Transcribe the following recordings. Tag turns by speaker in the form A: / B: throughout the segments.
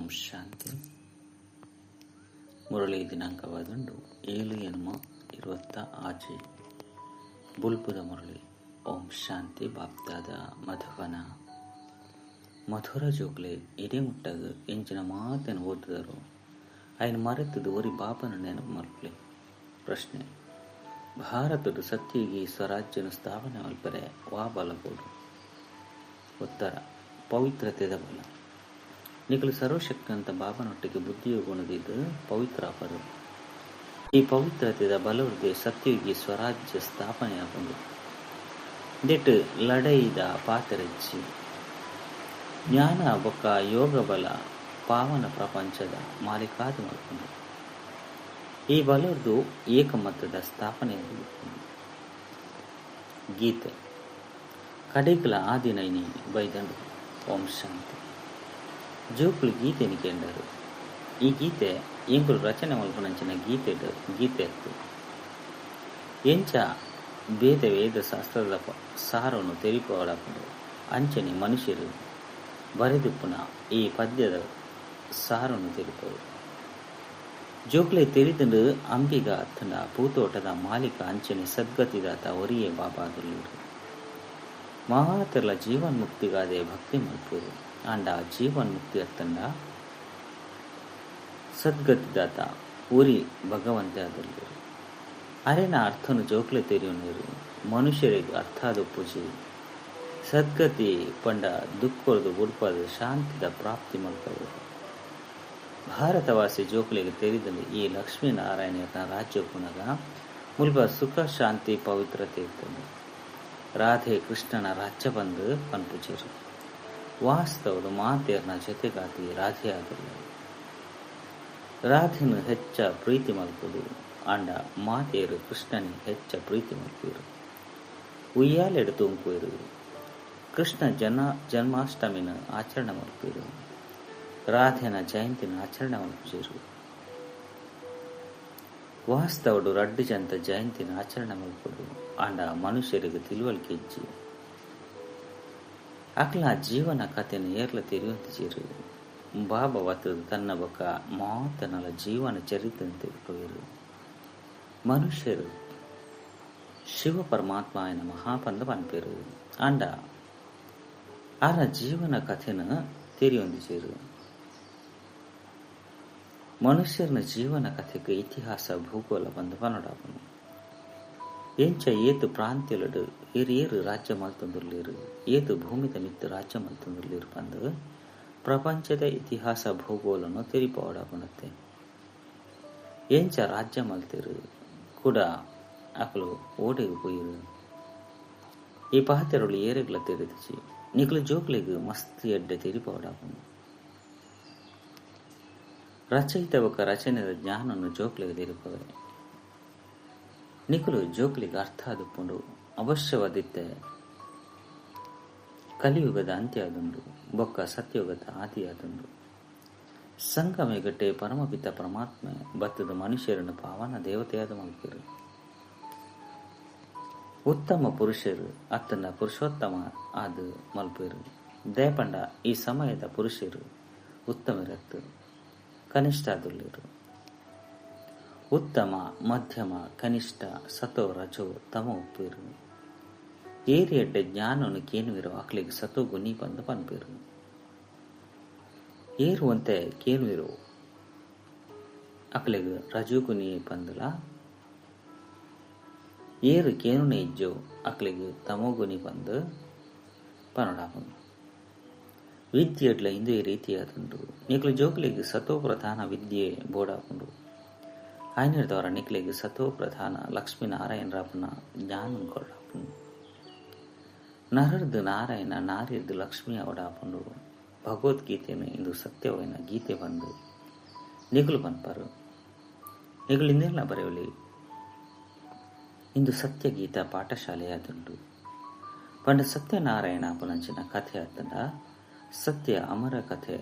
A: ಓಂ ಶಾಂತಿ. ಮುರಳಿ ದಿನಾಂಕವಾದುಂಡು 7/26. ಬುಲ್ಪುದ ಮುರಳಿ. ಓಂ ಶಾಂತಿ. ಬಾಪ್ದಾದ ಮಧುವನ. ಮಧುರ ಜೋಕ್ಲೆ ಇಡೇ ಮುಟ್ಟಾಗ ಎಂಚಿನ ಮಾತನ್ನು ಓದಿದರು ಆಯ್ನ ಮರೆತದು ಒರಿ ಬಾಪನ ನೆನಪು ಮಲ್ಪಲೆ. ಪ್ರಶ್ನೆ: ಭಾರತದ ಸತ್ಯಯುಗಿ ಸ್ವರಾಜ್ಯನ ಸ್ಥಾಪನೆ ಮಲ್ಪರೆ ವಾ ಬಲಬೋಡು? ಉತ್ತರ: ಪವಿತ್ರತೆದ ಬಲ. ನಿಕಲು ಸರ್ವಶಕ್ತಿವಂತ ಬಾಬನೊಟ್ಟಿಗೆ ಬುದ್ಧಿಯೋಗುಣದಿದ್ದು ಪವಿತ್ರಾಪರು. ಈ ಪವಿತ್ರತೆದ ಬಲವೃದ್ಧಿ ಸತ್ಯಯುಗಿ ಸ್ವರಾಜ್ಯ ಸ್ಥಾಪನೆಯಾಗುಂಡು. ದಿಟ್ಟು ಲಡೈದ ಪಾತೆರೆಚ್ಚಿ ಜ್ಞಾನ ಬೊಕ್ಕ ಯೋಗ ಬಲ ಪಾವನ ಪ್ರಪಂಚದ ಮಾಲೀಕಾದ ಮಲ್ಪುಂಡು. ಈ ಬಲವೃದ್ದು ಏಕಮತದ ಸ್ಥಾಪನೆಯಾಗುಂಡು. ಗೀತೆ ಕಡೆಕಲ ಆದಿನೈನಿ ಬೈದಂಡು. ಓಂ ಶಾಂತಿ. ಜೋಕುಲು ಗೀತೆನಿ ಕೇಂಡರು. ಈ ಗೀತೆ ಎಂಕುಲು ರಚನೆ ಮಲ್ಪುನಂಚಿನ ಗೀತೆ ಗೀತೆ ಇತ್ತು. ಎಂಚ ವೇದ ವೇದ ಶಾಸ್ತ್ರದ ಸಾರನ್ನು ತೆರಿಪೋಡಾಪುಂಡು ಅಂಚನೆ ಮನುಷ್ಯರು ಬರೆದಿಪ್ಪುನ ಈ ಪದ್ಯದ ಸಾರನ್ನು ತೆರಿಪೋಡು. ಜೋಕ್ಲೆ ತೆರಿದಂಡು ಅಂಬಿಗ ಅತ್ತಂಡ ಪೂತೋಟದ ಮಾಲೀಕ ಅಂಚನೆ ಸದ್ಗತಿದಾತ ಒರಿಯೇ ಬಾಬಾದುಲ್ಲರು. ಮಾತೆರ್ಲ ಜೀವನ್ಮುಕ್ತಿಗಾದೆ ಭಕ್ತಿ ಮಲ್ಪುರು. ಆಂಡ ಜೀವನ್ಮುಕ್ತಿ ಅತ್ತಂಡ ಸದ್ಗತಿದಾತ ಊರಿ ಭಗವಂತೆ ಆದುಲ್ಲರು. ಅರೆನ ಅರ್ಥನು ಜೋಕ್ಲೆ ತೆರಿಯುನೀರು ಮನುಷ್ಯರಿಗೆ ಅರ್ಥ ಆದ ಪೂಜೆ. ಸದ್ಗತಿ ಪಂಡ ದುಃಖದ ಬುಡ್ಪಾದ ಶಾಂತಿದ ಪ್ರಾಪ್ತಿ ಮಲ್ಪವರು. ಭಾರತವಾಸಿ ಜೋಕ್ಲೆಗೆ ತೆರಿದಂದು ಈ ಲಕ್ಷ್ಮೀನಾರಾಯಣ ರಾಜ್ಯ ಪುನಗ ಮುಲ್ಪ ಸುಖ ಶಾಂತಿ ಪವಿತ್ರತೆ ಇರ್ತದೆ. ರಾಧೆ ಕೃಷ್ಣನ ರಾಜ್ಯ ಬಂದು ಪನ್ಪುಜೇರು. ವಾಸ್ತವದ ಮಾತೆಯರ್ನ ಜೊತೆಗಾತಿ ರಾಧೆ ಆದಲ್ಲ. ರಾಧೆನು ಹೆಚ್ಚ ಪ್ರೀತಿ ಮಲ್ಪುದು ಆಂಡ ಮಾತೆಯರು ಕೃಷ್ಣನಿ ಹೆಚ್ಚ ಪ್ರೀತಿ ಮಲ್ಪುವರು. ಉಯ್ಯಾಲೆಡು ತುಂಕುವರು. ಕೃಷ್ಣ ಜನ್ಮಾಷ್ಟಮಿನ ಆಚರಣೆ ಮಲ್ಪುವರು. ರಾಧೆನ ಜಯಂತಿನ ಆಚರಣೆ ಮಲ್ಪುಜೇರು. ವಾಸ್ತವಡು ರಡ್ಡು ಜಂತ ಜಯಂತಿನ ಆಚರಣೆ ಮಲ್ಪುಡು. ಆಂಡ ಮನುಷ್ಯರಿಗೆ ತಿಳುವಳಿಕೆ ಇಜ್ಜಿ. ಅಕ್ಲ ಜೀವನ ಕಥೆನ ಏರ್ಲ ತೆರಿಯುವಂತಿಜೇರು. ಬಾಬಾ ವತ್ತದ ತನ್ನ ಬೊಕ್ಕ ಮಾತನಲ ಜೀವನ ಚರಿತ್ರೆ ತೆರಿಪುವೆರು. ಮನುಷ್ಯರು ಶಿವ ಪರಮಾತ್ಮ ఆయన ಮಹಾಪಂದ ಪನ್ಪೇರು. ಆಂಡ ಆರ ಜೀವನ ಕಥೆನ ತೆರಿಯೊಂದಿಜೇರು. ಮನುಷ್ಯರನ ಜೀವನ ಕಥೆಗೆ ಇತಿಹಾಸ ಭೂಗೋಳ ಬಂದು ಪನೊಡಾಪುಂಡು. ಎಂಚ ಏತು ಪ್ರಾಂತ್ಯಲಡು ಏರು ರಾಜ್ಯ ಮಲ್ತೊಂದುಲ್ಲೇರು, ಏತು ಭೂಮಿದ ಮಿತ್ತು ರಾಜ್ಯ ಮಲ್ತೊಂದುಲ್ಲೇರು ಪಂದು ಪ್ರಪಂಚದ ಇತಿಹಾಸ ಭೂಗೋಳನು ತೆರಿಪೋಡಾಪುಂಡತ್ತೆ. ಎಂಚ ರಾಜ್ಯ ಮಲ್ತೇರು ಕೂಡ ಅಕಲು ಓಡೆಗೆ ಪೋಯಿರು. ಈ ಪಾತೆರೊಳು ಏರೆಗ್ಲ ತೆರಿದಿಚಿ. ನಿಕಲು ಜೋಕ್ಲೆಗ್ ಮಸ್ತ್ ಎಡ್ಡೆ ತೆರಿಪೋಡಾಪುಂಡು. ರಚಯಿತ ಬೊಕ್ಕ ರಚನೆದ ಜ್ಞಾನನ್ನು ಜೋಕ್ಲೆಗ್ ತೆರಿಪವೆ. ನಿಕುಲು ಜೋಕ್ಲಿಗೆ ಅರ್ಥ ಆದುಪ್ಪುಂಡು. ಅವಶ್ಯವಾದಿತ್ತೆ ಕಲಿಯುಗದ ಅಂತ್ಯ ಆದುಂಡು ಬೊಕ್ಕ ಸತ್ಯಯುಗದ ಆದಿ ಆದುಂಡು. ಸಂಗಮೆಗಟ್ಟೆ ಪರಮಪಿತ ಪರಮಾತ್ಮ ಬತ್ತದ ಮನುಷ್ಯರನ್ನು ಪಾವನ ದೇವತೆಯಾದ ಮಲ್ಪೆರು. ಉತ್ತಮ ಪುರುಷರು ಅತ್ತನ ಪುರುಷೋತ್ತಮ ಆದ ಮಲ್ಪೆರು. ದಯಪಂಡ ಈ ಸಮಯದ ಪುರುಷರು ಉತ್ತಮರತ್ತು ಕನಿಷ್ಠ ಆದುಲ್ಲೇರು. ಉತ್ತಮ ಮಧ್ಯಮ ಕನಿಷ್ಠ ಸತೋ ರಜೋ ತಮ ಉಪ್ಪೇರು. ಏರಿ ಎಡ್ಡೆ ಜ್ಞಾನವನ್ನು ಕೇನುವಿರೋ ಅಕ್ಲಿಗೆ ಸತೋ ಗುಣಿ ಬಂದು ಪನ್ಪೇರು. ಏರುವಂತೆ ಕೇನುವಿರೋ ಅಕ್ಲಿಗೆ ರಜೋ ಗುಣಿ ಬಂದಲ. ಏರು ಕೇನುನೆ ಇಜ್ಜೋ ಅಕ್ಲಿಗೆ ತಮೋ ಗುಣಿ ಬಂದು ಪನೊಡಾಪುಂಡು. ವಿದ್ಯೆ ಎಡ್ಲ ಇಂದು ಈ ರೀತಿಯಾದುಂಡು. ನಿಕ್ಲು ಜೋಕ್ಲಿಗೆ ಸತೋ ಪ್ರಧಾನ ವಿದ್ಯೆ ಬೋಡಾಪುಂಡು. ಆಯ್ನಿರ್ದವರ ನಿಕ್ಲೆಗ್ ಸತೋ ಪ್ರಧಾನ ಲಕ್ಷ್ಮೀನಾರಾಯಣ ರಾಪುನ ಜ್ಞಾನ ಕೊಡಾಪುಂಡು. ನರರ್ದು ನಾರಾಯಣ ನಾರಿರ್ದು ಲಕ್ಷ್ಮೀ ಅವಡಾಪುಂಡು. ಭಗವದ್ಗೀತೆಯನ್ನು ಇಂದು ಸತ್ಯವಾಯಿನ ಗೀತೆ ಬಂದು ನಿಗುಲು ಪನ್ಪರು. ನಿಗುಲು ಇಂದೆಲ್ಲ ಬರೆಯಲಿ. ಇಂದು ಸತ್ಯಗೀತಾ ಪಾಠಶಾಲೆಯಾದುಂಡು. ಪಂಡ ಸತ್ಯನಾರಾಯಣ ಪುನಂಚಿನ ಕಥೆ ಆತಂಡ ಸತ್ಯ ಅಮರ ಕಥೆ,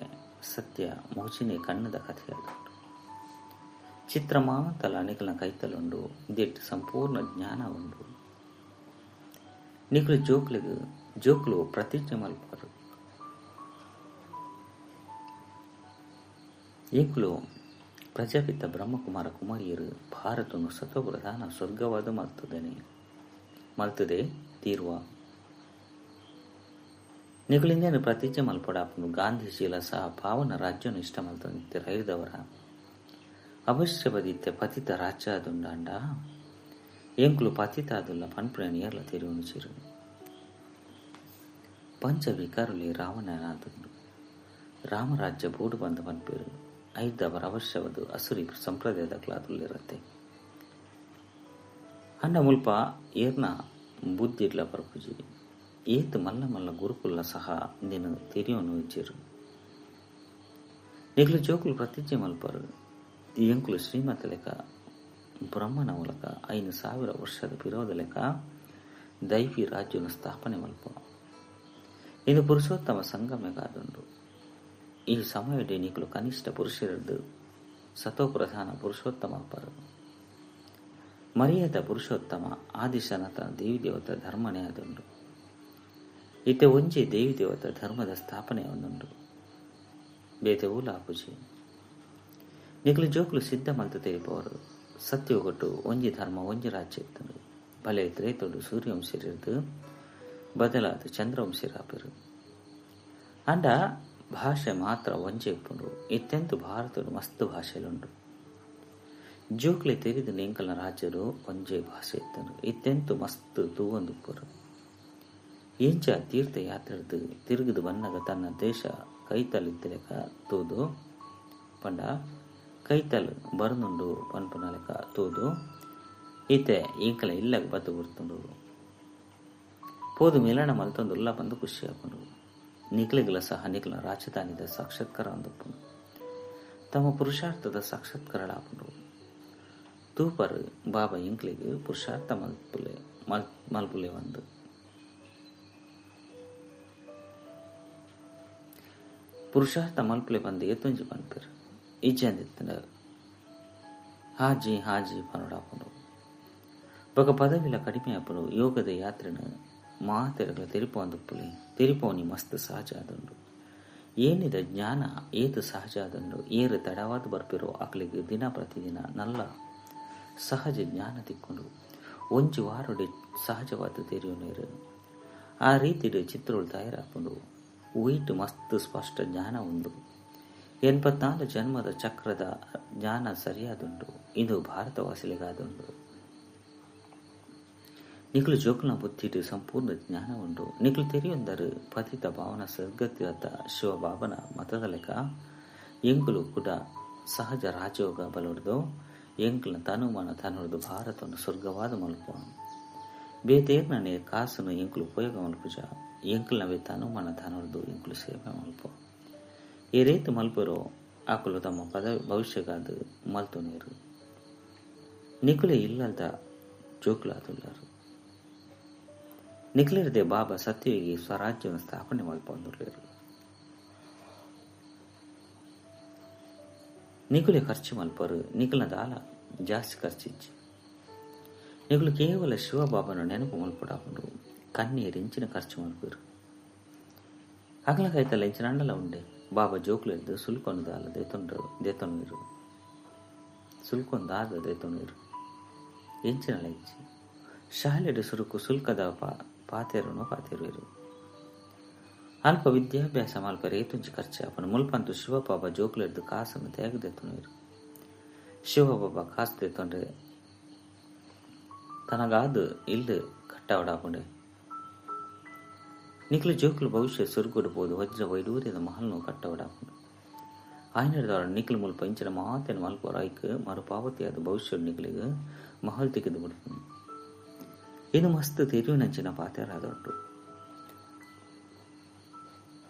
A: ಸತ್ಯ ಮೋಚಿನಿ ಕಣ್ಣದ ಕಥೆ ಆದುಂಡು. ಚಿತ್ರ ಮಾತಲ ನಿಕಲ ಕೈತಲುಂಡು. ದಿಟ್ಟು ಸಂಪೂರ್ಣ ಜ್ಞಾನ ಉಂಡು. ನಿಕಲು ಜೋಕ್ಲಿಗೆ ಜೋಕ್ಲು ಪ್ರತಿಜ್ಞೆ ಮಲ್ಪರು. ಎಂಕುಲು ಪ್ರಜಾಪಿತ ಬ್ರಹ್ಮಕುಮಾರ ಕುಮಾರಿಯರು ಭಾರತನು ಸತ್ವಪ್ರಧಾನ ಸ್ವರ್ಗವಾದ ಮಲ್ತದೆ ತೀರುವ. ನಿಕುಲಿಂದೇನು ಪ್ರತಿಜ್ಞೆ ಮಲ್ಪಡಾಪುನು ಗಾಂಧೀಜಿಲ ಸಹ ಪಾವನ ರಾಜ್ಯನು ಇಷ್ಟ ಮಲ್ತಂದಿತ್ತೆ ರೈದವರ ಅವಶ್ಯಪದಿತ್ತೆ ಪತಿತ ರಾಜ್ಯ ಅದುಂಡಾಂಡ ಎಂಕುಲು ಪತಿತ ಅದುಲ್ಲ ಪನ್ಪುನ ನೇರ್ಲ ತೆರಿಯುನುಚಿರು. ಪಂಚವಿಕಾರುಲಿ ರಾವಣನಾದುಂಡು ರಾಮರಾಜ್ಯ ಬೋಡು ಬಂದ ಪನ್ಪೇರು ಐದವರ ಅವಶ್ಯವಾದ ಅಸುರಿ ಸಂಪ್ರದಾಯದ ಕ್ಲಾದುಲ್ಲಿರತ್ತೆ. ಅಂಡ ಮುಲ್ಪ ಏರ್ನ ಬುದ್ಧಿಡ್ಲ ಪರ್ಪುಜಿ ಏತ್ ಮಲ್ಲ ಮಲ್ಲ ಗುರುಕುಲ್ಲ ಸಹ ನಿನ್ನ ತೆರಿಯೋನು ಇಜ್ಜಿರು. ನಿಕ್ಲು ಜೋಕುಲು ಪ್ರತಿಜ್ಞೆ ಮಲ್ಪರು ಎಂಕುಲು ಶ್ರೀಮತ ಲೆಕ್ಕ ಬ್ರಹ್ಮನ ಮೂಲಕ 5000 ವರ್ಷದ ಪಿರೋದ ಲೆಕ್ಕ ದೈವಿ ರಾಜ್ಯವನ್ನು ಸ್ಥಾಪನೆ ಮಲ್ಪ. ಇದು ಪುರುಷೋತ್ತಮ ಸಂಗಮೆಗಾದುಂಡು. ಈ ಸಮಯಡೆ ನಿಕುಲು ಕನಿಷ್ಠ ಪುರುಷರದ್ದು ಸತೋಪ್ರಧಾನ ಪುರುಷೋತ್ತಮ ಪರು ಮರ್ಯಾದ ಪುರುಷೋತ್ತಮ ಆದಿಶನತ ದೇವಿ ದೇವತ ಧರ್ಮನೇ ಆದುಂಡು. ಇತ್ತೆ ಒಂಜಿ ದೇವಿ ದೇವತ ಧರ್ಮದ ಸ್ಥಾಪನೆ ಒಂದುಂಡು ಬೇತೆ ಊಲಾಪುಜಿ. ನಿಕುಲು ಜೋಕುಲು ಸಿದ್ಧ ಮಲ್ತು ತೆರಿಪವರು ಸತ್ಯೊಗಟ್ಟು ಒಂಜಿ ಧರ್ಮ ಒಂಜಿ ರಾಜ್ಯ ಇತ್ತುಂಡು. ಬಲೆ ತ್ರೇತೊಡು ಸೂರ್ಯವಂಶರಿರ್ದು ಬದಲಾದ ಚಂದ್ರವಂಶರಾಪರು. ಅಂಡ ಭಾಷೆ ಮಾತ್ರ ಒಂಜೆ ಇಪ್ಪುಂಡು. ಇತ್ತೆಂತು ಭಾರತಡು ಮಸ್ತ್ ಭಾಷೆಲುಂಡು. ಜೋಕ್ಲೆ ತೆರಿದು ಎಂಕಲ್ನ ರಾಜ್ಯಡು ಒಂಜೆ ಭಾಷೆ ಇತ್ತುಂಡು. ಇತ್ತೆಂತು ಮಸ್ತ್ ತೂವೊಂದುಪ್ಪರು. ಎಂಚ ತೀರ್ಥಯಾತ್ರೆಡ್ದು ತಿರುಗಿದು ಬನ್ನಗ ತನ್ನ ದೇಶ ಕೈತಲಿತ್ತಲೆಕ ತೂದು ಪಂಡ ಕೈತಲ್ ಬರನುಂಡು ಪನ್ಪುನ ಲೆಕ್ಕ ತೂದು ಈತೆ ಎಂಕಲ ಇಲ್ಲಗ ಬತ್ತು ಬರ್ತುಂಡು ಪೋದು ಮಿಲನ ಮಲ್ತೊಂದುಲ್ಲ ಬಂದು ಖುಷಿ ಆಪುಂಡು. ನಿಕ್ಲೆಗ್ಲ ಸಹ ನಿಕ್ಲ ರಾಜಧಾನಿದ ಸಾಕ್ಷಾತ್ಕಾರ ಒಂದುಪ್ಪುಂಡು. ತಮ್ಮ ಪುರುಷಾರ್ಥದ ಸಾಕ್ಷಾತ್ಕಾರಳಾಪುಂಡು. ತೂಪರ್ ಬಾಬಾ ಎಂಕ್ಲೆಗ್ ಪುರುಷಾರ್ಥ ಮಲ್ಪುಲೆ ಮಲ್ಪುಲೆ ಒಂದು ಪುರುಷಾರ್ಥ ಮಲ್ಪುಲೆ ಬಂದು ಏತೊಂಜಿ ಪನ್ಪೆರ್ ಇಜ್ಜಂದಿತ್ತಂಡ ಹಾಜಿ ಹಾಜಿ ಪನೊಡಾಪುಂಡು. ಬೊಕ ಪದವಿಲ ಕಡಿಮೆ ಆಪುಂಡು. ಯೋಗದ ಯಾತ್ರೆನ ಮಾತೆರಗಳ ತೆರಿಪೊಂದುಪ್ಪುಲೆ ತೆರಿಪೋನಿ ಮಸ್ತ್ ಸಹಜ ಆದುಂಡು. ಏನಿದ ಜ್ಞಾನ ಏತು ಸಹಜ ಆದುಂಡು. ಏರು ತಡವಾದ ಬರ್ಪಿರೋ ಅಕ್ಲೆಗ್ ದಿನ ಪ್ರತಿದಿನ ನಲ್ಲ ಸಹಜ ಜ್ಞಾನ ತಿಕ್ಕೊಂಡು ಒಂಜಿ ವಾರೊಡೆ ಸಹಜವಾದ ತೆರಿಯು. ಆ ರೀತಿಡು ಚಿತ್ರಗಳು ತಯಾರಾಪುಂಡು. ವೈಟ್ ಮಸ್ತ್ ಸ್ಪಷ್ಟ ಜ್ಞಾನ ಉಂಡು. 84 ಜನ್ಮದ ಚಕ್ರದ ಜ್ಞಾನ ಸರಿಯಾದುಂಡು. ಇದು ಭಾರತವಾಸಿಲಿಗಾದುಂಡು. ನಿಕ್ಲು ಜೋಕುಲ್ನ ಬುದ್ಧಿಡು ಸಂಪೂರ್ಣ ಜ್ಞಾನ ಉಂಡು. ನಿಕ್ಲು ತೆರಿಯೊಂದರು ಪತಿತ ಭಾವನ ಸದ್ಗತಿಯಾದ ಶಿವಬಾಬನ ಮತದ ಲೆಕ್ಕ ಎಂಕುಲು ಕೂಡ ಸಹಜ ರಾಜಯೋಗ ಬಲೊಡ್ದು ಎಂಕುಲ್ನ ತನುಮಾನ ತನುಡ್ದು ಭಾರತವನ್ನು ಸ್ವರ್ಗವಾದ ಮಲ್ಪ. ಬೇತೇರ್ನನೆ ಕಾಸುನು ಎಂಕುಲು ಉಪಯೋಗ ಮಲ್ಪುಜ. ಎಂಕುಲ್ನವೇ ತನುಮಾನ ತನುಡ್ದು ಎಂಕುಲು ಸೇವೆ ಮಲ್ಪ. ಈ ರೀತಿ ಮಲ್ಪರೋ ಆಕುಲು ತಮ್ಮ ಪದವಿ ಭವಿಷ್ಯಗಾದ ಮಲ್ತು ನೀರು. ನಿಕುಲೆ ಇಲ್ಲದ ಜೋಕುಲಾದುಲ್ಲಾರು. ನಿಕ್ಲಿರದೆ ಬಾಬಾ ಸತ್ಯವಾಗಿ ಸ್ವರಾಜ್ಯವನ್ನು ಸ್ಥಾಪನೆ ಮಲ್ಪೊಂದುಲ್ಲೆರ್. ನಿಕುಲೆ ಖರ್ಚು ಮಲ್ಪರು. ನಿಕುಲ್ನ ದಾಲ ಜಾಸ್ತಿ ಖರ್ಚಿಜ್ಜಿ. ನಿಕುಲು ಕೇವಲ ಶಿವಬಾಬನ ನೆನಪು ಮಲ್ಪೊಡಾಪುಂಡು. ಕಣ್ಣೀರು ಇಂಚಿನ ಖರ್ಚು ಮಲ್ಪರು. ಅಗಲಕೈತಲ್ಲ ಇಂಚಿನ ಅಂಡಲ ಉಂಡೆ ಬಾಬಾ ಜೋಕುಲೆರ್ದ್ ಸುಲ್ಕೊಂಡು ದಾಲ ದೇತೊನುವೆರ್. ಸುಲ್ಕೊಂದಾದ ದೇತೊನುವೆರ್. ಎಂಚಿನಲ ಇಜ್ಜಿ. ಶಾಲೆಡ್ ಸುರುಕು ಸುಲ್ಕದ ಪಾತೆರುನು ಪಾತೆರುವೆರ್. ಅಲ್ಪ ವಿದ್ಯಾಭ್ಯಾಸ ಮಲ್ಪರೆ ಏತೊಂಜಿ ಖರ್ಚು ಆಪುಂಡು. ಮುಲ್ಪಂತು ಶಿವಬಾಬಾ ಜೋಕುಲೆರ್ದ್ ಕಾಸುನು ತೇಗ ದೆತ್ತೊನುವೆರ್. ಶಿವಬಾಬಾ ಕಾಸು ದೆತ್ತೊಂಡ್ರೆ ತನಗಾದ್ ಇಲ್ಲ್ ಕಟ್ಟಾವಡಾಪುಂಡೆ. ನಿಕ್ಲು ಜೋಕುಲು ಭವಿಷ್ಯ ಸೊರ್ಗೊಡು ಪೋದು ವಜ್ರ ವೈಡೂರ್ಯದ ಮಹಲ್ನು ಕಟ್ಟವಡಾಪುಂಡು. ಆಯ್ನಡ್ದಾವರ ನಿಕ್ಲು ಮುಲ್ಪ ಇಂಚಿನ ಮಾತೆನ್ ಮಲ್ಪುವರ್ ಐಕ್ ಮರುಪಾವತಿಯಾದ ಭವಿಷ್ಯಡ್ ನಿಕ್ಲೆಗ್ ಮಹಲ್ ತಿಕ್ಕ್ದ್ ಬುಡ್ಪುಂಡು. ಇದು ಮಸ್ತ್ ತೆರಿಯುನಂಚಿನ ಪಾತೆರ ಆದುಂಡು.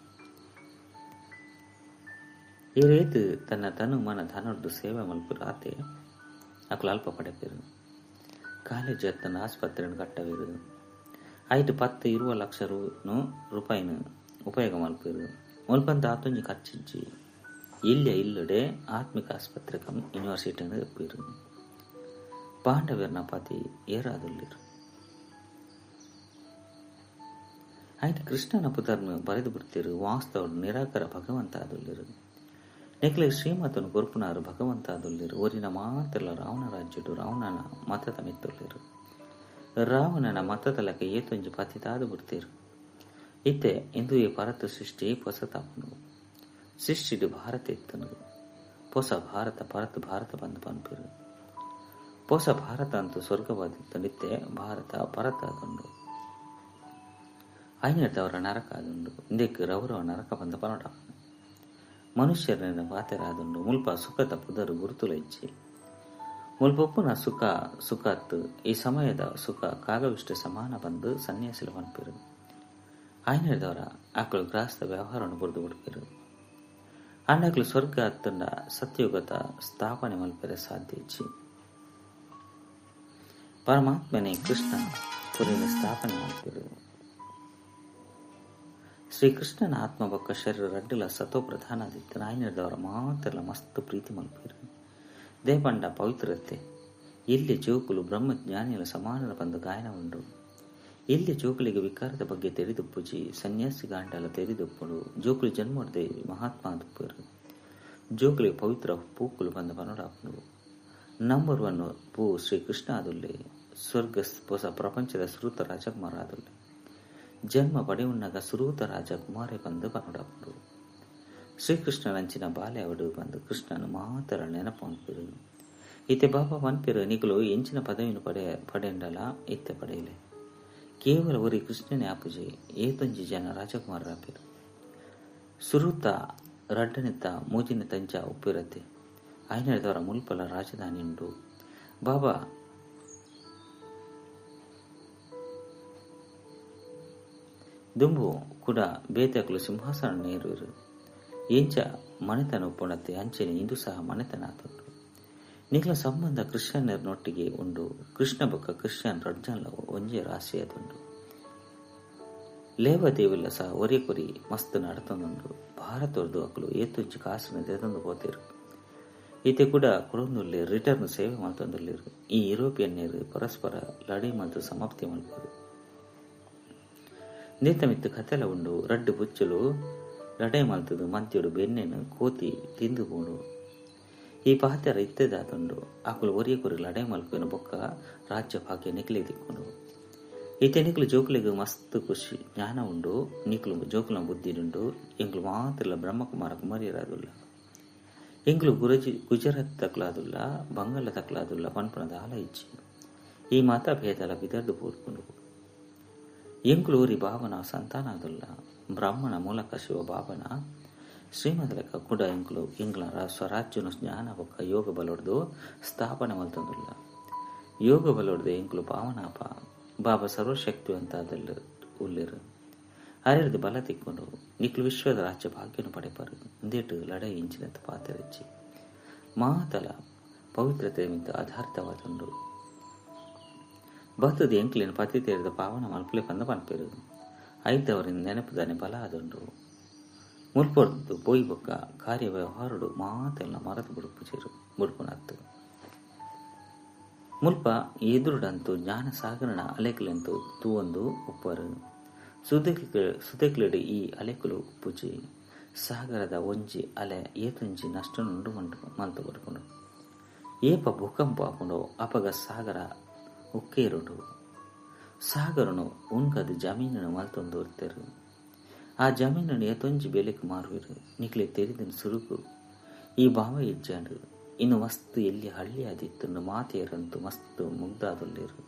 A: ಈ ರೇತ್ ತನ್ನ ತನು ಮನ ಧನೊಡ್ದು ಸೇವೆ ಮಲ್ಪುರು ಆತೆ ಅಕುಲು ಅಲ್ಪ ಪಡೆಪೆರ್. ಕಾಲೇಜ್ ಅತ್ತಂಡ ಆಸ್ಪತ್ರೆನ್ ಕಟ್ಟವೆರ್. ಐಟ್ 10-20 ಲಕ್ಷ ರೂಪಾಯಿನ ಉಪಯೋಗ ಮಲ್ಪೆರ್. ಮುಲ್ಪಂತ ಆತೊಂಜಿ ಖರ್ಚಿಜ್ಜಿ. ಇಲ್ಯ ಇಲ್ಲಡೆ ಆತ್ಮಿಕ ಆಸ್ಪತ್ರೆ ಕಮ್ ಯೂನಿವರ್ಸಿಟಿನ್ ಇಪ್ಪೆರ್. ಪಾಂಡವೆರ್ನ ಪತಿ ಏರಾದುಲ್ಲೆರ್. ಐಟ್ ಕೃಷ್ಣನ ಪುದರ್ನ್ ಬರೆದು ಬುಡ್ತೆರ್. ವಾಸ್ತವಡ್ ನಿರಾಕರ ಭಗವಂತ ಆದುಲ್ಲೆರ್. ನೆಕ್ಲೆ ಶ್ರೀಮತನು ಕೊರ್ಪುನಾರು ಭಗವಂತಾದುಲ್ಲೇರು. ಒರಿನ ಮಾತೆಲ್ಲ ರಾವಣ ರಾಜ್ಯಡು ರಾವಣನ ಮತದ ಮಿತ್ತುಲ್ಲೇರು. ರಾವಣನ ಮತದ ಲೆಕ್ಕ ಏತೊಂಜಿ ಪತಿತಾದು ಬಿಡ್ತೇರು. ಇತ್ತೆ ಇಂದುವೆ ಪರತು ಸೃಷ್ಟಿ ಪೊಸತಾಪನು ಸೃಷ್ಟಿಡು ಭಾರತ ಇತ್ತನು. ಪೊಸ ಭಾರತ ಪರತು ಭಾರತ ಬಂದು ಪನ್ಪೇರು. ಪೊಸ ಭಾರತ ಅಂತೂ ಸ್ವರ್ಗವಾದಿತ್ತು. ನಿತ್ಯ ಭಾರತ ಪರತಾದುಂಡು. ಐನದವರ ನರಕ ಆದುಂಡು. ಇಂದಕ್ಕೆ ರೌರವ ನರಕ ಬಂದ ಪನೋಟ ಮನುಷ್ಯರನ್ನ ಪಾತೆರಾದುಂಡು. ಮುಲ್ಪ ಸುಖದ ಪುದರು ಗುರುತುಲ ಇಚ್ಚಿ ಮುಲ್ಪೊಪ್ಪುನ ಸುಖ ಸುಖತ್ ಈ ಸಮಯದ ಸುಖ ಕಾಗವಿಷ್ಟ ಸಮಾನ ಬಂದು ಸನ್ಯಾಸಿಲ ಪನ್ಪೇರು. ಐನದವರ ಆಕಳು ಗ್ರಾಸ್ತ ವ್ಯವಹಾರವನ್ನು ಬುರ್ದು ಬಿಡ್ಪೇರು. ಅಂಡಕ್ಲು ಸ್ವರ್ಗ ಅತ್ತಂಡ ಸತ್ಯುಗತ ಸ್ಥಾಪನೆ ಮಲ್ಪೆರೆ ಸಾಧ್ಯ ಇಚ್ಚಿ. ಪರಮಾತ್ಮನೇ ಕೃಷ್ಣ ಪುರಿನ ಸ್ಥಾಪನೆ ಮಾಡ್ತಿರು. ಶ್ರೀಕೃಷ್ಣನ ಆತ್ಮ ಬೊಕ್ಕ ಶರೀರ ರಡ್ಡುಲ ಸತೋ ಪ್ರಧಾನಾದಿತ್ತು. ನಾಯನದವರ ಮಾತೆಲ್ಲ ಮಸ್ತ್ ಪ್ರೀತಿ ಮಲ್ಪೇರು. ದೇಪಂಡ ಪವಿತ್ರತೆ ಇಲ್ಲಿ ಜೋಕುಲು ಬ್ರಹ್ಮಜ್ಞಾನಿಗಳ ಸಮಾನರ ಬಂದು ಗಾಯನ ಉಂಡು. ಇಲ್ಲಿ ಜೋಕುಲಿಗೆ ವಿಕಾರದ ಬಗ್ಗೆ ತೆರಿದುಪ್ಪುಜಿ ಸನ್ಯಾಸಿ ಗಾಂಡಲ ತೆರಿದುಪ್ಪುಡು. ಜೋಕುಲು ಜನ್ಮರ್ದೆ ಮಹಾತ್ಮ ದುಪ್ಪರು. ಜೋಕುಲಿಗೆ ಪವಿತ್ರ ಪೂಕುಲು ಬಂದ ಪನೋಡಾಪುಡು. ನಂಬರ್ 1 ಪೂ ಶ್ರೀಕೃಷ್ಣ ಆದುಲ್ಲೆ. ಸ್ವರ್ಗ ಹೊಸ ಪ್ರಪಂಚದ ಸುರೂತ ರಾಜಕುಮಾರ ಆದುಲ್ಲೆ. ಜನ್ಮ ಪಡೆಯುಣ್ಣಗ ಸುರೂತ ರಾಜಕುಮಾರೇ ಬಂದು ಪನೋಡಾಪುಡು. ಶ್ರೀಕೃಷ್ಣನಂಚಿನ ಬಾಲೆ ಅವಡು ಬಂದು ಕೃಷ್ಣನು ಮಾತರ ನೆನಪು ಅನ್ಪಿರು. ಇತ್ತೆ ಬಾಬಾ ಪನ್ಪಿರು ನಿಕುಲು ಎಂಚಿನ ಪದವಿನ ಪಡೆಂಡಲ ಇತ್ತೆ ಪಡೆಯಲೆ. ಕೇವಲ ಒರಿ ಕೃಷ್ಣನೇ ಆಪುಜಿ ಏತೊಂಜಿ ಜನ ರಾಜಕುಮಾರರಾಪಿರು. ಸುರೂತ ರಡ್ಡನೆತ್ತ ಮೂಜಿನ ತಂಚ ಉಪ್ಪಿರತ್ತೆ. ಐನದವರ ಮುಲ್ಪಲ ರಾಜಧಾನಿ ಉಂಡು. ಬಾಬಾ ದುಂಬು ಕೂಡ ಬೇತಕಲು ಸಿಂಹಾಸನ ನೇರುವರು. ಎಂಚ ಮನೆತನ ಉಪ್ಪುಣತ್ತೆ ಅಂಚನೆ ಇಂದು ಸಹ ಮನೆತನ ಆತುಂಡು. ನಿಖಲ ಸಂಬಂಧ ಕ್ರಿಶ್ಚಿಯನ್ನರನೊಟ್ಟಿಗೆ ಉಂಡು. ಕೃಷ್ಣ ಬೊಕ್ಕ ಕ್ರಿಶ್ಚಿಯನ್ ರಡ್ಜನ್ಲ ಒಂಜೇ ರಾಶಿ ಅದುಂಡು. ಲೇವದೇವಿಲ್ಲ ಸಹ ಒರಿ ಕೊರಿ ಮಸ್ತ್ ನಡತೊಂದುಂಡು. ಭಾರತದದು ಅಕಲು ಏತೊಂಜಿ ಕಾಸಿನ ದೆತೊಂದು ಪೋತೇರು. ಈತೆ ಕೂಡ ಕೊಡೊಂದುಲ್ಲೇರು, ರಿಟರ್ನ್ ಸೇವೆ ಮಲ್ತೊಂದುಲ್ಲೇರು. ಈ ಯುರೋಪಿಯನ್ ನೀರು ಪರಸ್ಪರ ಲಡೈ ಮಲ್ತು ಸಮಾಪ್ತಿ ಮಲ್ಪರು. ನೇತ ಮಿತ್ತು ಕತೆಲ ಉಂಡು. ರಡ್ಡು ಬುಚ್ಚಲು ಲಡೈ ಮಲ್ತದು ಮಧ್ಯಡು ಬೆನ್ನೆನು ಕೋತಿ ತಿಂದು ಪೋಂಡು. ಈ ಪಾತೆರ ಇತ್ತೆದಾತುಂಡು. ಆಕುಲು ಒರಿಯ ಕೊರಿ ಲಡೈ ಮಲ್ಪಿನ ಬೊಕ್ಕ ರಾಜ್ಯ ಭಾಗ್ಯ ನಿಕ್ಲೆ ದಿಕ್ಕೊಂಡು. ಈತೆ ನಿಕ್ಲು ಜೋಕುಲಿಗೆ ಮಸ್ತ್ ಖುಷಿ ಜ್ಞಾನ ಉಂಡು. ನಿಕ್ಲು ಜೋಕುಲ ಬುದ್ಧಿ ಉಂಡು. ಎಂಕ್ಲು ಮಾತ್ರಲ್ಲ ಬ್ರಹ್ಮಕುಮಾರ ಕುಮಾರಿಯರಾದುಲ್ಲ. ಎಂಕ್ಲು ಗುಜರಾತ್ ತಕ್ಲಾದುಲ್ಲ, ಬಂಗಾಳ ತಕ್ಲಾದುಲ್ಲ ಪನ್ಪುನದ ಆಲ ಇಚ್ಚಿ. ಈ ಮಾತಾ ಭೇದಲ ಬಿದರ್ದು ಪೂರ್ಪುಂಡು. ಎಂಕ್ಲು ಊರಿ ಬಾಬನ ಸಂತಾನ ಆದುಲ್ಲ. ಬ್ರಾಹ್ಮಣ ಮೂಲಕ ಶಿವ ಬಾಬನ ಶ್ರೀಮದಲಕ ಕೂಡ ಎಂಕ್ಲು ಎಂಗ್ಲ ಸ್ವರಾಜ್ಯನು ಜ್ಞಾನ ಬೊಕ್ಕ ಯೋಗ ಬಲೊಡ್ದು ಸ್ಥಾಪನೆ ಮಲ್ತೊಂದುಲ್ಲ. ಯೋಗ ಬಲೊಡ್ದು ಎಂಕ್ಲು ಪಾವನಾಪ ಬಾಬಾ ಸರ್ವಶಕ್ತಿವಂತಾದಲ್ಲ ಉಲ್ಲೇರು. ಅರೆರ್ದು ಬಲ ತಿಕ್ಕೊಂಡು ನಿಕ್ಲು ವಿಶ್ವದ ರಾಜ್ಯ ಭಾಗ್ಯನು ಪಡೆಪರು. ಇಂದೇಟು ಲಡೈ ಇಂಚಿನಂತ ಪಾತೆರಚ್ಚಿ ಮಾತಲ ಪವಿತ್ರತೆ ಮಿತ್ತ ಆಧಾರಿತವಾದುಂಡು. ಬತ್ತದ ಎಂಕ್ಲಿನ ಪತಿ ತೇರಿದ ಪಾವನ ಮಲ್ಪಲೆ ಪಂದ ಪನ್ಪೇರು. ಐದವರಿಂದ ನೆನಪುದಾನೆ ಬಲ ಆದುಂಡು. ಮುಲ್ಪೊರ್ದು ಪೋಯಿ ಬೊಕ್ಕ ಕಾರ್ಯ ವ್ಯವಹಾರಡು ಮಾತೆಲ್ಲ ಮರತು ಬುಡುಪು ಬುಡುಪುನತ್ತು. ಮುಲ್ಪ ಎದುರುಡಂತೂ ಜ್ಞಾನ ಸಾಗರನ ಅಲೆಕುಲೆಂತು ತೂವೊಂದು ಉಪ್ಪರು. ಸುದೆಕ್ಲೆಡು ಈ ಅಲೆಕುಲು ಉಪ್ಪುಜಿ. ಸಾಗರದ ಒಂಜಿ ಅಲೆ ಏತೊಂಜಿ ನಷ್ಟನುಂಡು ಮಲ್ತು ಬಡ್ಕೊಂಡು. ಏಪ ಭೂಕಂಪ ಆಪುಂಡು ಅಪಗ ಸಾಗರ ಉಕ್ಕೇರುಂಡು. ಸಾಗರನು ಉನ್ಕದ ಜಮೀನನ್ನು ಮಲ್ತೊಂದು ಇರ್ತೆರು. ಆ ಜಮೀನನ್ನು ಏತೊಂಜಿ ಬೆಲೆಕ್ ಮಾರುವಿರು. ನಿಕ್ಲೆ ತೆರಿದಿನ ಸುರುಕು ಈ ಭಾವ ಇಜ್ಜಾಂಡು. ಇನ್ನು ಮಸ್ತ್ ಎಲ್ಲಿ ಹಳ್ಳಿ ಆದಿತ್ತನ್ನು ಮಾತೆಯರಂತೂ ಮಸ್ತ್ ಮುಗ್ಧಾದುಲ್ಲೇರು.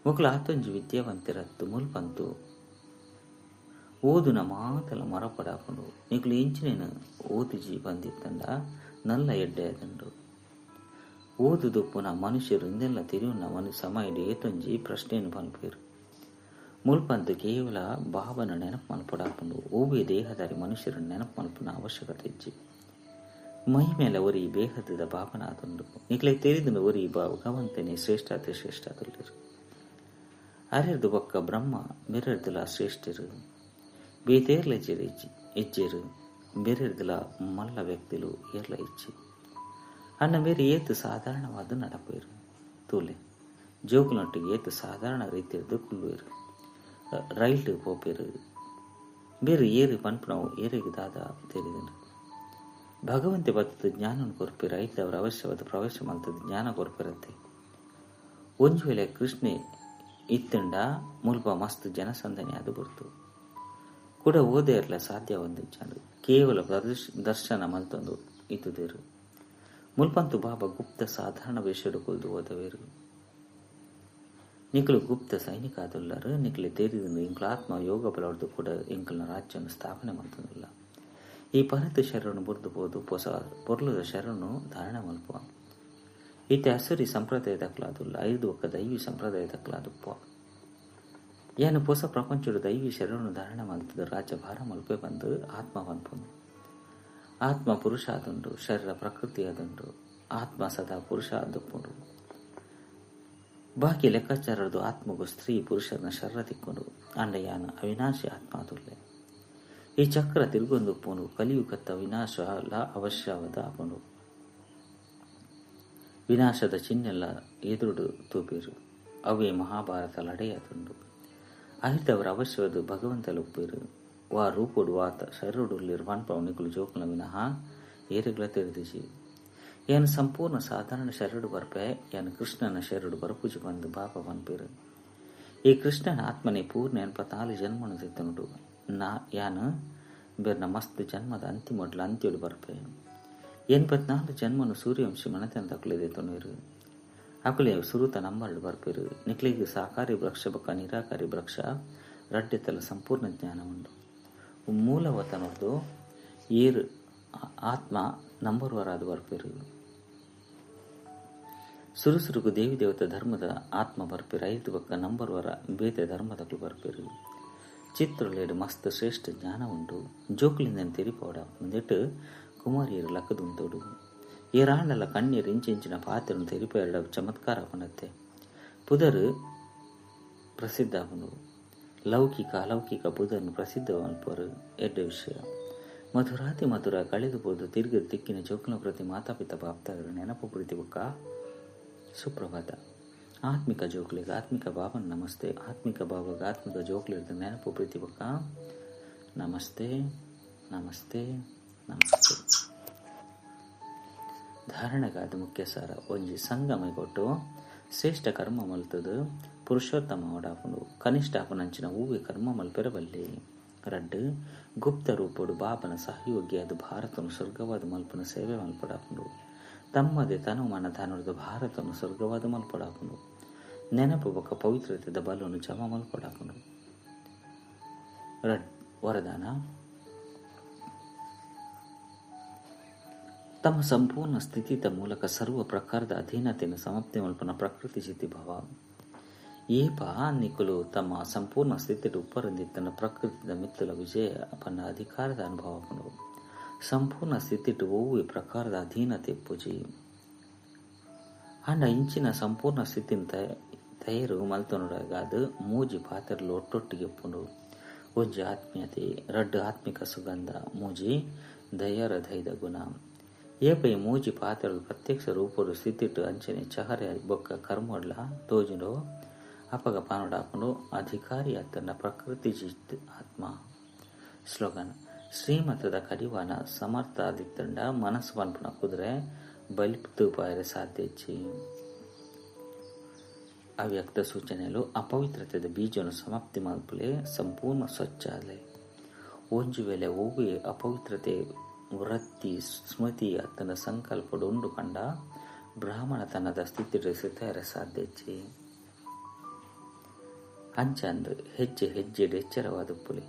A: ಮುಕ್ಲು ಆತೊಂಜಿ ವಿದ್ಯಾವಂತಿರತ್ತು ಮುಲ್ಪಂತು ಓದುನ ಮಾತಲ ಮರಪಡಾಪುಂಡು. ನಿಕ್ಲು ಇಂಚಿನೇನು ಓದುಜಿ ಬಂದಿತ್ತಂಡ ನಲ್ಲ ಎಡ್ಡೆ ಆದುಂಡು. ಓದುದುಪ್ಪುನ ಮನುಷ್ಯರು ಇಂದೆಲ್ಲ ತಿರಿಯುನ ಮನು ಸಮಯಡು ಏತೊಂಜಿ ಪ್ರಶ್ನೆಯನ್ನು ಪನ್ಪೇರು. ಮುಲ್ಪಂತು ಕೇವಲ ಬಾಬನ ನೆನಪು ಮಲ್ಪಡಾಪುಂಡು. ಓಬೆ ದೇಹದಾರಿ ಮನುಷ್ಯರನ್ನು ನೆನಪು ಮಲ್ಪುನ ಅವಶ್ಯಕತೆ ಇಜ್ಜಿ. ಮೈ ಮೇಲೆ ಒರಿ ಬೇಹದ ಬಾಬನ ಆದುಂಡು. ನಿಕ್ಲೆ ತೆರಿದುಂಡು ಒರಿ ಭಗವಂತನೇ ಶ್ರೇಷ್ಠಾತಿ ಶ್ರೇಷ್ಠಾದುಲ್ಲೇರು. ಅರೆರ್ದು ಬೊಕ್ಕ ಬ್ರಹ್ಮ ಮೆರೆರ್ದುಲ ಶ್ರೇಷ್ಠರು. ಬೇತೇರ್ಲ ಇಜ್ಜೇರು ಬೇರೆರ್ದುಲ ಮಲ್ಲ ವ್ಯಕ್ತಿಲು ಏರ್ಲ ಇಚ್ಚಿ. ಅನ್ನ ಬೇರೆ ಏತು ಸಾಧಾರಣವಾದ ನಡಪೇರು. ತೂಲೆ ಜೋಕುಲೊಟ್ಟಿಗೆ ಏತು ಸಾಧಾರಣ ರೀತಿಯದ್ದು ಕುಲ್ಲುವೇರು. ರೈಲ್ಡು ಪೋಪೇರು. ಬೇರೆ ಏರು ಪನ್ಪುನವು ಏರಿಗೆ ದಾದ ತೆರಿದುಂಡು. ಭಗವಂತೆ ಬತ್ತದ ಜ್ಞಾನವನ್ನು ಕೊರ್ಪಿರ ಐತವರ ಅವಶ್ಯವಾದ ಪ್ರವೇಶ ಮಲ್ತದ ಜ್ಞಾನ ಕೊರ್ಪಿರತ್ತೆ. ಒಂಜಿ ವೇಳೆ ಕೃಷ್ಣೆ ಇತ್ತಂಡ ಮುಲ್ಪ ಮಸ್ತ್ ಜನಸಂದಣಿ ಅದು ಬರ್ತು ಕೂಡ ಓದೇ ಇರಲ ಸಾಧ್ಯ ಒಂದು ಕೇವಲ ದರ್ಶನ ಮಲ್ತೊಂದು ಇತ್ತುದೇರು. ಮುಲ್ಪಂತು ಬಾಬಾ ಗುಪ್ತ ಸಾಧಾರಣ ವೇಷಡು ಕೊಲ್ದು ಓದವೇರು. ನಿಕಲು ಗುಪ್ತ ಸೈನಿಕ ಆದುಲ್ಲರು ನಿಕಲೆ ತೇರಿದ ಇಂಕ್ಲ ಆತ್ಮ ಯೋಗ ಬಲವರ್ದು ಕೂಡ ಇಂಕಲ್ನ ರಾಜ್ಯವನ್ನು ಸ್ಥಾಪನೆ ಮಲ್ತೊಂದಿಲ್ಲ. ಈ ಪರತ ಶರಣು ಬುರ್ದು ಪೋದು ಪೊಸ ಪೊರ್ಲದ ಶರಣು ಧಾರಣೆ ಮಲ್ಪ. ಈತೆ ಅಸುರಿ ಸಂಪ್ರದಾಯ ದಕ್ಕಲಾದುಲ್ಲ ಐದು ಒಕ್ಕ ದೈವಿ ಸಂಪ್ರದಾಯ ದಕ್ಕಲಾದುಪ್ಪ. ಯಾನು ಪೊಸ ಪ್ರಪಂಚಡು ದೈವಿ ಶರಣು ಧಾರಣೆ ಮಲ್ತದ ರಾಜ್ಯ ಭಾರ ಮಲ್ಪೆ ಬಂದು ಆತ್ಮ ಪನ್ಪುಂಡು. ಆತ್ಮ ಪುರುಷ ಆದುಂಡು, ಶರೀರ ಪ್ರಕೃತಿ ಆದುಂಡು. ಆತ್ಮ ಸದಾ ಪುರುಷ ಆದುಪ್ಪುಂಡು. ಬಾಕಿ ಲೆಕ್ಕಾಚಾರದು ಆತ್ಮಗೂ ಸ್ತ್ರೀ ಪುರುಷನ ಶರೀರ ತಿಕ್ಕೊಂಡು ಅಂಡ ಯಾನ ಅವಿನಾಶಿ ಆತ್ಮ ಆದುಲ್ಲೆ. ಈ ಚಕ್ರ ತಿರುಗೊಂದುಪ್ಪುಂಡು. ಕಲಿಯುಗತ್ತ ವಿನಾಶ ಅಲ್ಲ ಅವಶ್ಯವಾದ ಆಪುಂಡು. ವಿನಾಶದ ಚಿಹ್ನೆಲ್ಲ ಎದುರುಡು ತೂಪಿರು. ಅವೇ ಮಹಾಭಾರತ ಲಡೆಯಾದುಂಡು. ಅಹಿತವರ ಅವಶ್ಯವಾದ ಭಗವಂತಲ ಉಪ್ಪಿರು. ವಾ ರೂಪುಡು ವಾತ ಶರೀರುಡುಲ್ಲಿರು ಪನ್ಪವು ನಿಕುಲು ಜೋಕುಲ ವಿನಃ ಏರುಗಳ ತೆರೆದಿಸಿ. ಯಾನು ಸಂಪೂರ್ಣ ಸಾಧಾರಣ ಶರೀರುಡು ಬರ್ಪೆ ಯಾನು ಕೃಷ್ಣನ ಶರೀರುಡು ಬರಪೂಜೆ ಬಂದು ಬಾಪ ಪನ್ಪಿರು. ಈ ಕೃಷ್ಣನ ಆತ್ಮನೇ ಪೂರ್ಣ 84 ಜನ್ಮನು ತೆತ್ತನುಡು. ನಾ ಯಾನು ಬೇರ್ನ ಮಸ್ತ್ ಜನ್ಮದ ಅಂತಿಮೊಡ್ಲ ಅಂತ್ಯಡು ಬರ್ಪೆ. 84 ಜನ್ಮನು ಸೂರ್ಯವಂಶಿ ಮನತನ ತಕುಲಿದೆ ತೊನೀರು. ಅಕುಲೆ ಸುರುತ ನಂಬರ್ಡು ಬರ್ಪಿರು. ನಿಕ್ಲಿಗೆ ಸಾಕಾರಿ ವೃಕ್ಷ ಬೊಕ್ಕ ನಿರಾಕಾರಿ ವೃಕ್ಷ ರಡ್ಡೆತಲ ಸಂಪೂರ್ಣ ಜ್ಞಾನ ಉಂಡು. ಮೂಲವತನದ್ದು ಏರು ಆತ್ಮ ನಂಬರ್ವರಾದ ಬರ್ಪಿರು. ಸುರುಸುರುಗು ದೇವಿ ದೇವತ ಧರ್ಮದ ಆತ್ಮ ಬರ್ಪಿರು. ಐದು ಬಕ್ಕ ನಂಬರ್ವರ ಬೇತೆ ಧರ್ಮದಕ್ಲು ಬರ್ಪಿರು. ಚಿತ್ರಲೇಡು ಮಸ್ತ್ ಶ್ರೇಷ್ಠ ಜ್ಞಾನ ಉಂಟು. ಜೋಕುಲಿಂದ ತೆರಿಪೋಡ ಮುಂದಿಟ್ಟು ಕುಮಾರಿಯರು ಲಕ್ಕದುಂತೋಡು. ಏರಾಂಡಲ ಕಣ್ಣೀರು ಇಂಚಿಂಚಿನ ಪಾತ್ರನು ತೆರಿಪೇರಡ ಚಮತ್ಕಾರ ಪನತ್ತೆ. ಪುದರು ಪ್ರಸಿದ್ಧ ಅವನು. ಲೌಕಿಕ ಅಲೌಕಿಕ ಬುಧನು ಪ್ರಸಿದ್ಧ ಅನ್ಪರು ಎಡ್ಡೆ ವಿಷಯ. ಮಧುರಾತಿ ಮಧುರ ಕಳೆದು ಹೋದು ತಿರುಗಿ ತಿಕ್ಕಿನ ಜೋಕುನ ಪ್ರತಿ ಮಾತಾಪಿತ ಬಾಪ್ತಾದರು ನೆನಪು ಪ್ರೀತಿ ಬೊಕ್ಕ ಸುಪ್ರಭಾತ. ಆತ್ಮಿಕ ಜೋಕುಲಿಗೆ ಆತ್ಮಿಕ ಬಾಬನ ನಮಸ್ತೆ. ಆತ್ಮಿಕ ಬಾಬಾಗ ಆತ್ಮಿಕ ಜೋಕುಲಿರ್ದ ನೆನಪು ಪ್ರೀತಿ ಬೊಕ್ಕ ನಮಸ್ತೆ ನಮಸ್ತೆ ನಮಸ್ತೆ. ಧಾರಣೆಗಾದ ಮುಖ್ಯ ಸಾರ. ಒಂಜಿ ಸಂಗಮ ಕೊಟ್ಟು ಶ್ರೇಷ್ಠ ಕರ್ಮ ಮಲ್ತದು ಪುರುಷೋತ್ತಮ ಒಡಾಪುಂಡು. ಕನಿಷ್ಠ ಅಪನಂಚಿನ ಹೂವೆ ಕರ್ಮ ಮಲ್ಪೆರಬಲ್ಲಿ. ರಡ್ಡು ಗುಪ್ತ ರೂಪಡು ಬಾಬನ ಸಹಯೋಗಿ ಅದು ಭಾರತನು ಸ್ವರ್ಗವಾದ ಮಲ್ಪನ ಸೇವೆ ಮಲ್ಪಡಾಪುಂಡು. ತಮ್ಮದೇ ತನು ಮನ ಧನುರ್ದು ಭಾರತನು ಸ್ವರ್ಗವಾದ ಮಲ್ಪಡಾಪುಂಡು. ನೆನಪು ಬೊಕ್ಕ ಪವಿತ್ರತೆದ ಬಲವನ್ನು ಜಮ ಮಲ್ಪಡಾಪುಂಡು. ರಡ್ ವರದಾನ. ತಮ್ಮ ಸಂಪೂರ್ಣ ಸ್ಥಿತಿತ ಮೂಲಕ ಸರ್ವ ಪ್ರಕಾರದ ಅಧೀನತೆಯನ್ನು ಸಮಾಪ್ತಿ ಮಲ್ಪನ ಪ್ರಕೃತಿ ಚಿತಿ ಭವ. ಏಪ ನಿಕುಲು ತಮ್ಮ ಸಂಪೂರ್ಣ ಸ್ಥಿತಿ ಉಪ್ಪರಂದಿತ್ತನ ಪ್ರಕೃತಿದ ಮಿತ್ತಲ ವಿಜಯ ಪನ್ನ ಅಧಿಕಾರದ ಅನುಭವ. ಸಂಪೂರ್ಣ ಸ್ಥಿತಿಟು ಒವ್ವೆ ಪ್ರಕಾರದ ಅಧೀನತೆ ಪೂಜಿ ಅಂಡ ಇಂಚಿನ ಸಂಪೂರ್ಣ ಸ್ಥಿತಿನ ತಯಾರು ಮಲ್ತೊನುಡಗಾದ ಮೂಜಿ ಪಾತ್ರಲು ಒಟ್ಟೊಟ್ಟಿಗೆ ಉಪ್ಪುಂಡು. ಒಂಜಿ ಆತ್ಮೀಯತೆ, ರಡ್ಡು ಆತ್ಮಿಕ ಸುಗಂಧ, ಮೂಜಿ ದಯರ ಧೈದ ಗುಣ. ಏಪೈ ಮೂಜಿ ಪಾತ್ರಲು ಪ್ರತ್ಯಕ್ಷ ರೂಪಡು ಸ್ಥಿತಿಟ್ಟು ಅಂಚನೆ ಚಹರೆ ಬೊಕ್ಕ ಕರ್ಮಡ್ಲ ತೋಜುಂಡು ಅಪಗ ಪಾನುಡಾಪುಂಡು ಅಧಿಕಾರಿ ಅತ್ತನ ಪ್ರಕೃತಿ ಜಿತ್ ಆತ್ಮ. ಸ್ಲೋಗನ್. ಶ್ರೀಮತದ ಕಡಿವಾನ ಸಮರ್ಥ ಆದಿತ್ತಂಡ ಮನಸ್ಸು ಪನ್ಪುನ ಕುದುರೆ ಬಲಿಪ್ತು ಪಾಯರೆ ಸಾಧ್ಯ. ಅವ್ಯಕ್ತ ಸೂಚನೆಯಲು ಅಪವಿತ್ರತೆದ ಬೀಜವನ್ನು ಸಮಾಪ್ತಿ ಮಲ್ಪಲೆ ಸಂಪೂರ್ಣ ಸ್ವಚ್ಛ ಆಲೆ. ಒಂಜಿ ವೇಳೆ ಒವ್ವೆ ಅಪವಿತ್ರತೆ ವೃತ್ತಿ ಸ್ಮೃತಿ ಅತ್ತನ ಸಂಕಲ್ಪಡು ಉಂಡು ಕಂಡ ಬ್ರಾಹ್ಮಣತನದ ಸ್ಥಿತಿ ಸಿತಯರ ಸಾಧ್ಯ. ಅಂಚಂದು ಹೆಜ್ಜೆ ಹೆಜ್ಜೆಡು ಎಚ್ಚರವಾದ ಪುಲಿ.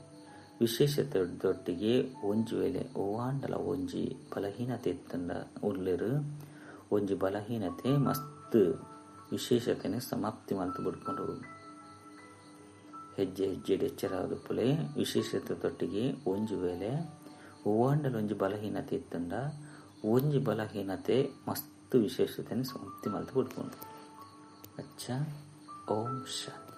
A: ವಿಶೇಷತೆದೊಟ್ಟಿಗೆ ಒಂಜಿ ವೇಳೆ ಓವಾಂಡಲ ಒಂಜಿ ಬಲಹೀನತೆ ಇತ್ತಂಡ ಉಲ್ಲೆರು ಒಂಜಿ ಬಲಹೀನತೆ ಮಸ್ತ್ ವಿಶೇಷತೆನೆ ಸಮಾಪ್ತಿ ಮಲ್ತು ಬಿಡ್ಕೊಂಡು. ಹೆಜ್ಜೆ ಹೆಜ್ಜೆಡು ಎಚ್ಚರವಾದ ಪುಲೆ. ವಿಶೇಷತೆ ತೊಟ್ಟಿಗೆ ಒಂಜಿ ವೇಳೆ ಓವಾಂಡಲ ಒಂಜಿ ಬಲಹೀನತೆ ಇತ್ತಂಡ ಒಂಜಿ ಬಲಹೀನತೆ ಮಸ್ತ್ ವಿಶೇಷತೆನೆ ಸಮಾಪ್ತಿ ಮಲ್ತು ಬಿಡ್ಕೊಂಡು. ಅಚ್ಚಾ, ಓಂ ಶಾಂತಿ.